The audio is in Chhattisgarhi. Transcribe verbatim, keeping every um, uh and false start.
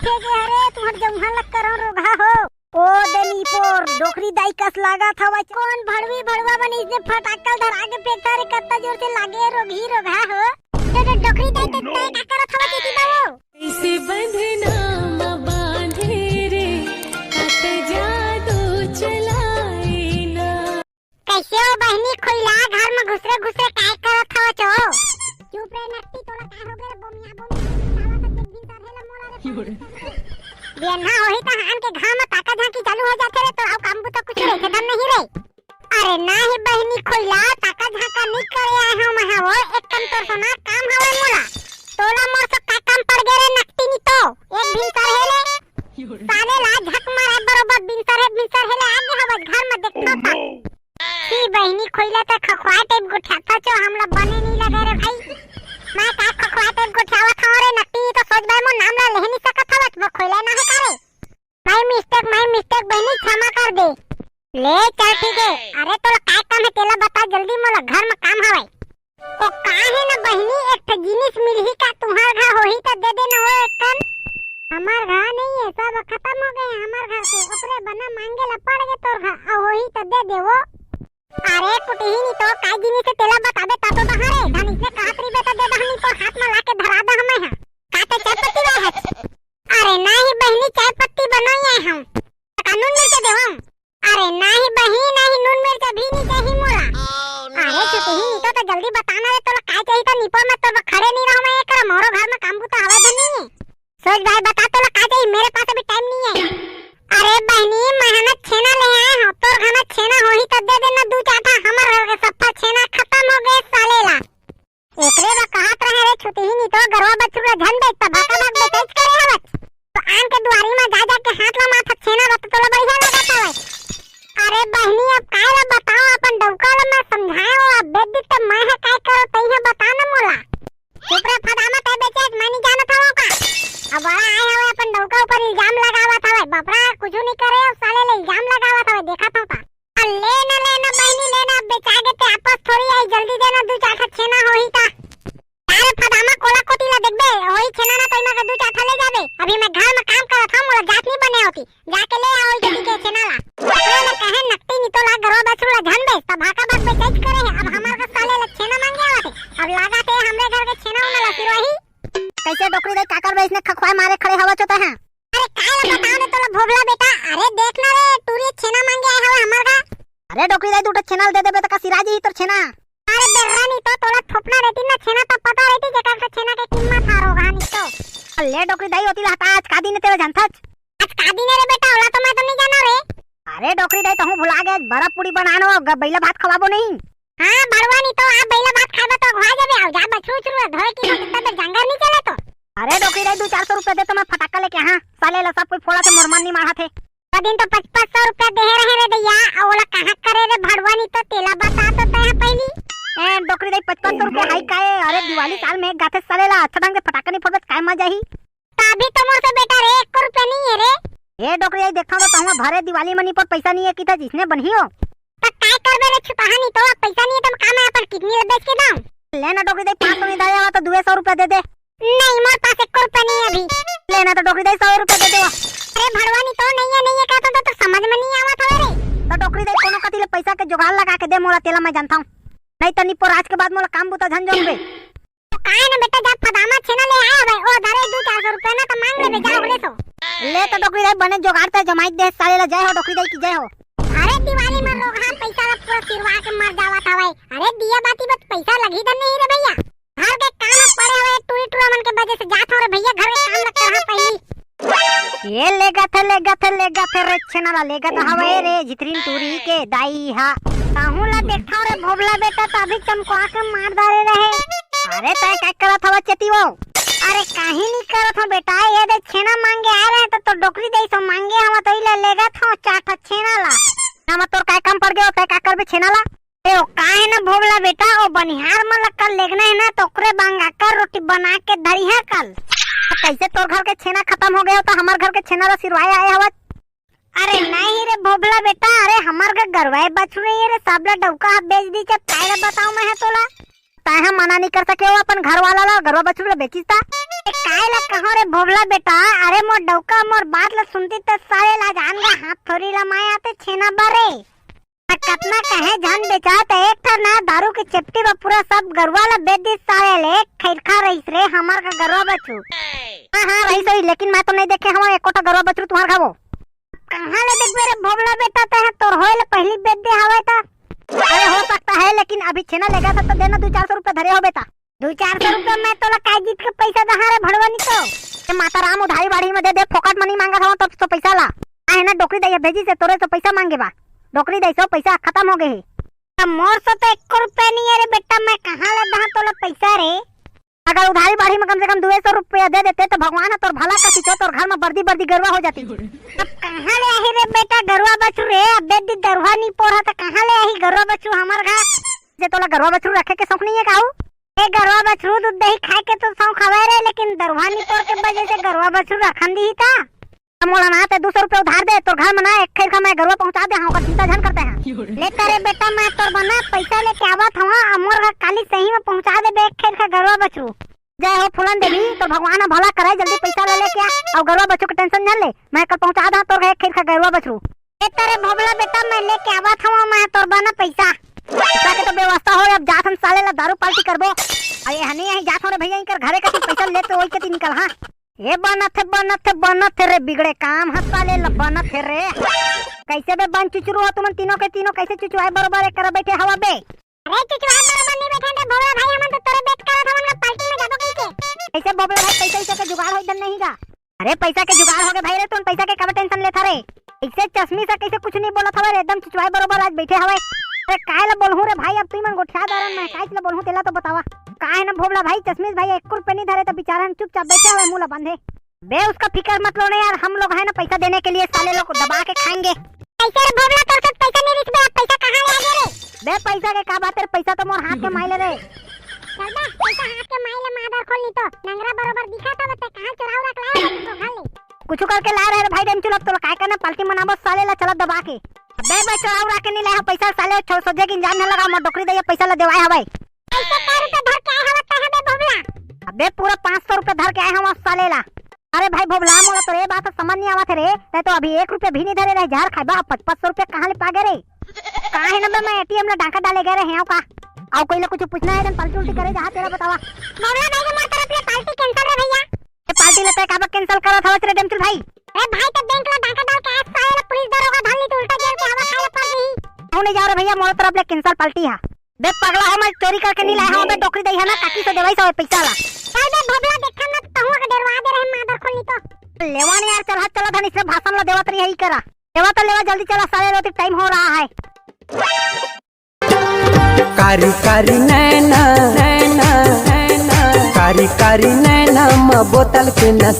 फेंके हरे, तुम्हर जमुहा लग करो रोगहा हो। ओ दे निपोर, डोकरी दाई कस लागत हवच। कोन भड़वी भड़वा बने इसने फटाकल धरा के फेंकता रे, कत्ता जोर से लागे रोगही रोगहा हो। तो, तो डोकरी दाई तो तय का करत हवच एती बाबू? कैसे बंधना म बांधे रे, कत जादू चलाए ना। कैसे हो बहिनी खोइला, घर में घुसरे घुसरे काय करत हवच हो? चुप रे नकटी, तोला काय हो गे रे बोमिया बोमिया, साला तो एक दिन सारे ला मोला रे। बेन्हा होही त हान के घाम में ताका झांकी चालू हो जाथे रे, तो अब काम बुता कुछ रहिथे दम नहीं रे। अरे नाही बहिनी खोइला, ताका झांका नहीं करे आए हंव मैं वो, एक कम तोर सोना काम हवे मोला। तोला मोर से का काम पड़ गे रे नकटी नी तो, एक दिन सारे ले। साले ला झक मारे बरोबर बिनसर हे, बिनसर हे ले आगे हवस घर में देखता था। छी बहिनी खोइला त खखवाए टाइप गोठियाथच हो, हमला बने नहीं लगे रे भाई। मैं का खखवाए टाइप गोठियावत हंव रे नकटी, तो सोच भाई मोर नाम ला लेहे नहीं सकत हवच, वो खोइला ना है का रे? My mistake, my mistake बहिनी, क्षमा कर दे। ले चल ठीक है। अरे तोला काय काम है तेला बता जल्दी, मोला घर में काम हवय। ओ काहे न बहिनी, एक ठे जिनिस मिलही का तुंहर घर होही त दे देना वो एकन। हमर घर नहीं है, सब खत्म हो गए हमर घर से। ओकरे बना मांगे ला पड़ गए तोर घर, अउ होही त दे दे वो। अरे कुटही नी तो काय जिनिस है तेला बताबे ता तो दहा रे। धन इसने कहत रहिबे त दे दहनी तो हाथ में लाके धरा दह मैं हा। का ते चाय पत्ती वाला है? अरे नाही बहिनी, चाय पत्ती बनोई आए हम। कानून मिर्चा देवम। अरे नाही बहिनी, नाही नून मिर्चा भी नहीं चाहिए मोला। अरे छुटही नी तो, तो जल्दी बताना रे, तोला काय चाहिए तो निपोर में तो खड़े नहीं रहूं मैं, एक मोरो घर में काम बुता हवा धनी। सोच भाई बता तोला काय चाहिए, मेरे पास अभी टाइम नहीं है। अरे बहिनी, मैं हना छेना ले आए हंव, तोर घर में छेना होही तो दे देना दू चार ठा, हमर घर के सफा छेना खत्म हो गए साले ला। एकरे बर कहत रहे रे छुटही नी तो गरवा बछरू ला झन बेच, त भाका भाग बेचेच करे हवच। तो आन के दुआरी म जा जा के हाथ ला माथा छेना बर त तोला बढ़िया लागत हवय। अरे बहिनी, अब काय ला बताओ, अपन डौका ला मैं समझाए हो, अब बेच दी त मैं ह काय करो, तइहा बता न मोला। चुप रे फदामा, तै बेचेच, मैं नहीं जानत हवं का। अब बड़ा आए हवय अपन डौका ऊपर इल्जाम लगावत हवय, बपरा कुछु नहीं करे, अब साले ले इल्जाम लगावत हवय, देखत हवं का। ले ना, ले ना बहिनी, ले ना, अब बेचा गे ते आपस थोड़ी आई, जल्दी दे ना, दू चार ठा छेना होही ता। अरे फदामा कोला कोती ला देखबे, होही छेना ना तो इमा के दू चार ठा ले जाबे। अभी मैं घर में काम करत हूँ, मोला जात नहीं बने होती, जाके ले आओ जल्दी के छेना ला। अरे ले कहे नकटी नी तो ला गरवा बछरू ला झन बेच, तब भाका भाग बेचाइच करे है। अब हमार का साले ला छेना मांगे आवत है, अब लागत है हमरे घर के छेना उना ला सिरवाही। कैसे डोकरी दे काकर बे इसने खखवाए मारे खड़े हवा चोता है। अरे काय ला बताओ रे तोला भोभला बेटा, अरे देख ना रे टूरी छेना मांगे आए हवे हमर घर। अरे डोकरी दाई, दू ठो छेना दे देबे त का सिरा जी तोर छेना। अरे बेर्रा नी तो तोला थोपना रहती ना छेना त पता रहती जेकर से छेना के कीमत हारो कहानी तो। ले डोकरी दाई होती लहता आज का दिन तेरे जानथच। आज का दिन रे बेटा, ओला तो मैं तो नहीं जाना रे। अरे डोकरी दाई तहूँ भुला गए, बर्फ पूरी बनानो, ग-, बैला भात खवाबो नहीं। हाँ, भड़वा नी तो आप बैला भात खाबे तो घुआ जाबे, आओ जा बछरू उछरू धोए की तो कितना देर जंगल नहीं चले तो। अरे डोकरी रे, दू चार सौ रुपया दे तो मैं फटाका लेके, हाँ, साले ला सब कोई फोड़ा से मोर मन नहीं मारा थे। वो दिन तो पच पच सौ रुपया दे रहे रे दैया, अउ ओला कहाँ करे रे भड़वा नी तो तेला बता तो तय पहली। ए डोकरी रे, पच पच सौ रुपया हाई काए, अरे दिवाली साल में एक गाथे साले ला अच्छा ढंग से फटाका नहीं फोड़बे त काय मजा ही। त अभी तो मोर से बेटा रे, एको रुपया नहीं है रे। ए डोकरी, आई देखा तो कहूँ भरे दिवाली मनी पर पैसा नहीं है कि था जिसने बनी हो। त काय करबे रे छुटहा नी तो, अब पैसा नहीं है त का मैं अपन किडनी ला बेच के दाऊं? ले ना डोकरी दे, पाँच सौ नहीं दाया हुआ तो दुए सौ रुपया दे दे। नहीं, मोर पास एको रुपया नहीं है अभी। ले ना तो डोकरी दे, सौ रुपया दे दे। अरे भड़वा नी तो नहीं है, नहीं है कहता तो, तो समझ में नहीं आवत हवे रे। तो डोकरी दे कोनो कती ले पैसा के जुगाड़ लगा के दे मोला, तेला मैं जानता हूँ। नहीं तो निपोर आज के बाद मोला काम बुता झन जोन बे। तो काहे ना बेटा, जा फदामा छेना ले आया भाई, ओ धरे दू चार सौ रुपया ना तो मांग ले बे, जा ओकरे सो। ले तो डोकरी दे बने जुगाड़ ते जमाई दे साले ला, जय हो डोकरी दे की जय हो। अरे दिवाली में लोग हाँ पैसा ला पूरा सिरवा के मर जावत हवय। अरे दिया बाती बस पैसा लगी त नहीं रे भैया। घर के काम में पड़े हुए टूरी टूरा मन के वजह से जात हो रे भैया, घर के काम लगता है पहली। ये लेगत है, लेगत है, लेगत है रे छेना ला, लेगत हवे रे झितरिन टूरी के दाई हा। ताहू ला देखा रे भोबला बेटा, त अभी चमकवा के मार डारे रहे। अरे तय का करत हवा चेती वो? अरे काहे नहीं करत हो बेटा, ये दे छेना मांगे आ रहे तो, तो डोकरी दे सो मांगे हवा तो इला लेगत हो चार ठा छेना ला। ना मैं तोर काय काम पड़ गयो, तय का करबे छेना ला? ए, ओ काहे ना भोगला बेटा, ओ बनिहार मन ला कल लेगना है ना, तो ओकरे बांगा कर रोटी बना के धरिहा कल। तो कैसे तोर घर के छेना खत्म हो गए हो, तो हमार घर के छेना ला सिरवाए आए हवत? अरे नहीं रे भोगला बेटा, अरे हमार घर गरवाए बछरू नहीं है रे, सब ला डौका हा बेच दी, जब काय ला बताऊं मैं है तोला। तैं ह मना नहीं कर सके हो अपन घर वाला ला, गरुवा बछरू ला बेचिस ता। ए, काय ला कहो रे भोभला बेटा, अरे मोर डौका, मोर बात ला सुनती त साले ला जान गा, हाथ थोड़ी ला माय आते छेना बरे। त कतना कहे झन बेचा, त एक ठन ना दारू के चेपटी बर पूरा सब गरुवा ला बेच दिस साले ले, खैरखा रहिस रे हमर का गरुवा बछरू। हाँ, हाँ, रहिस होही, लेकिन मैं तो नहीं देखे हवं एको ठा गरुवा बछरू तुम्हार घावो। कहाँ ले देखबे रे भोभला बेटा, तैं ह तोर होए ले पहिली बेच दे हवय त। अरे हो सकता है, लेकिन अभी छेना लेगा था तो देना, दू चार सौ रुपया धरे हो बेटा। दू चार सौ रुपया मैं तोला काय जीत के पैसा दहा रे भड़वा नी तो। ए माता राम, उधारी बाड़ी में दे दे, फोकट म नी मांगत हवं तो, तो पैसा ला। आहे ना डोकरी दइया भेजिस हे तोरे तो पैसा मांगे बा। डोकरी दइस हो, पैसा खतम हो गे हे। त मोर से तो एको रुपया नहीं है रे बेटा, मैं कहाँ ले दहा तोला पैसा रे। अगर उधारी बाड़ी में कम से कम दुए सौ रुपया दे देते तो भगवान ह तोर भला करतिस हो, तोर घर में बर्दी बर्दी गरुवा हो जातिस। अब कहाँ ले आही रे बेटा गरुवा बछरू रे, अबे दी दरुहा नहीं पोढ़ा त कहाँ ले आही गरुवा बछरू हमर घर। जे तोला गरुवा बछरू रखे के शौक नहीं है काऊ? ए गरुवा बछरू दूध दही खाए के तो शौक हवे रे, लेकिन दरुहा नहीं पोढ़ के वजह से गरुवा बछरू रखन दी ही ता। त मोला ना ते दू सौ रुपया उधार दे, तोर घर में ना एक खैर का मैं गरुवा पहुंचा दे हवं, ओकर चिंता झन करते हैं। ले त रे बेटा, मैं तोर बर ना पैसा लेके आवत हवं, अउ मोर घर काली सही में पहुंचा देबे एक खैर का गरुवा बछरू। जय हो फूलन देवी, तोर भगवान ह भला करे, जल्दी पैसा ले लेके आ, अउ गरुवा बछरू के टेंशन झन ले, मैं कल पहुंचा दहा तोर घर एक खैर का गरुवा बछरू। ले त रे भोभला बेटा, मैं लेके आवत हवं मैं तोर बर ना पैसा। पैसा के तो व्यवस्था हो, अब जात हन साले ला दारू पार्टी करबो। अरे हनी यहीं जात हन रे भैया, इनकर घरे कती पैसा लेते ओई कती निकल, हाँ। ए बनत हे, बनत हे, बनत हे रे, बिगड़े काम ह साले ल बनत हे रे। कैसे बे बन चुचरू हो तुमन तीनों के तीनों, कैसे चुचुआए बरोबर एक करा बैठे हवा बे? अरे चुचुआए बरोबर नहीं बैठे रे भोला भाई, हमन तो तोरे बेट करत हवन ना पार्टी में जाबो कइके। कैसे भोला भाई, पैसा वैसा के जुगाड़ होई धन नहीं गा? अरे पैसा के जुगाड़ हो गे भाई रे, तुम पैसा के काबर टेंशन लेथा रे? ऐसे चश्मी से कैसे कुछ नहीं बोलत हवे रे, एकदम चुचुआए बरोबर आज बैठे हवे। अरे काय ल बोलहूं रे भाई, अब तुमन गोठिया दारन मैं काइच ल बोलहूं तेला तो बतावा। का है ना भोभला भाई, चश्मीस भाई एक रुपया नहीं धरे तो बेचारा हम चुपचाप बैठे हुए मुंह ला बंधे। बे उसका फिकर मत लो ना यार, हम लोग है ना पैसा देने के लिए साले लोग दबा के खाएंगे। कैसे रे भोभला, तोर से पैसा नहीं रिस बे, पैसा कहाँ ले आ गए रे? बे पैसा के का बात है, पैसा तो मोर हाथ के माइले रे। चल बे, पैसा हाथ के माइले मादर खोल नहीं तो, नंगरा बरोबर दिखा था बता कहाँ चुराव रख लाया है तो घर ले। कुछ करके ला रहे रे भाई, डेमचुल अब तोला काय करना, पार्टी मनाबो साले ला चला दबा के। अबे बे चुराव रख के नहीं लाया पैसा साले, छोड़ सोझे के इंजाम न लगा, मोर डोकरी दइया पैसा ला देवाए हवे। कैसे का रुपया धर के आए हवा तैं बे भोभला? अबे पूरा पाँच सौ रुपया धर के आए हवा साले ला। अरे भाई भोभला, मोला तोर ए बात समझ नहीं आवत हे रे, तैं तो अभी एक रुपया भी नहीं धरे रहे, जहर खाइबा, पाँच पाँच सौ रुपया कहाँ ले पा गए रे? का है ना बे, मैं एटीएम ला डाका डाले गए रहे हूँ का? अउ कोई ला कुछ पूछना है, जन पार्टी उल्टी करे जहाँ तेरा बतावा। भोभला भाई के मोर तरफ ले पार्टी कैंसिल रे भैया। ए पार्टी ला तैं काबर कैंसिल करत हवस रे डेमचुल भाई? ए भाई, तो बैंक ला डाका डाल के आए साले ला पुलिस दरोगा धर ली तो उल्टा जेल के हवा खाए ला पड़ गई। तू नहीं जाओ रे भैया, मोर तरफ ले कैंसिल पार्टी हा। बे पगला हो, मैं चोरी करके नहीं लाया हूँ बे, डोकरी दइया ना, काकी से देवाई सब पैसा ला। चल बे भोभला, देखा ना तहुआ के डरवा दे रहे मादर खोल नहीं तो। लेवा नहीं यार, चल हट, चला धन इसने भाषण ला देवत रही है, ई करा। लेवा तो लेवा, जल्दी चला साले, रोटी टाइम हो रहा है। कारी कारी नैना, नैना, नैना, कारी कारी नैना म बोतल के नशा।